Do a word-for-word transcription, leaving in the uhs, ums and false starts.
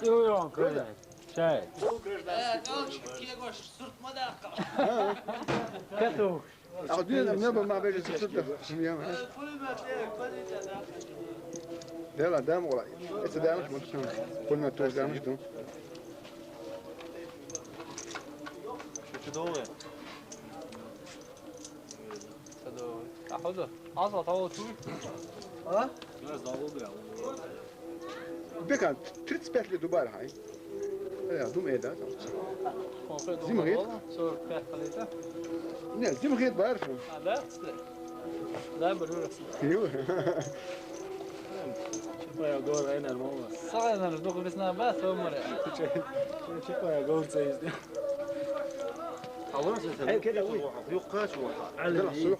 Ё, ё, круто. Чай. Э, дальше, кегош, сурт мадакка. Кату. А вот мне, мне бы мама говорит, что ты, я, Э, пулемёт, э, кладите, да? Да ладно, да, мола. Это да, мы что? Пулемёт тоже да, мы что? Чудовые. Чудовые. А ходу. А, золотого чуй. А? Бекан, тридцать пять лет дубар хай. Я думаю, да, там. Зимгит. Сорок пять лет. Не, зимгит бар. А, да? Да, бер раз. Ю. Чипая гор, ай, нормально. Сагай, нормально, ну, весна, ба, сомаре. Чипая гор, цейзди. А вот это. Ай, кеда, уй. Юкка, чуха. Али.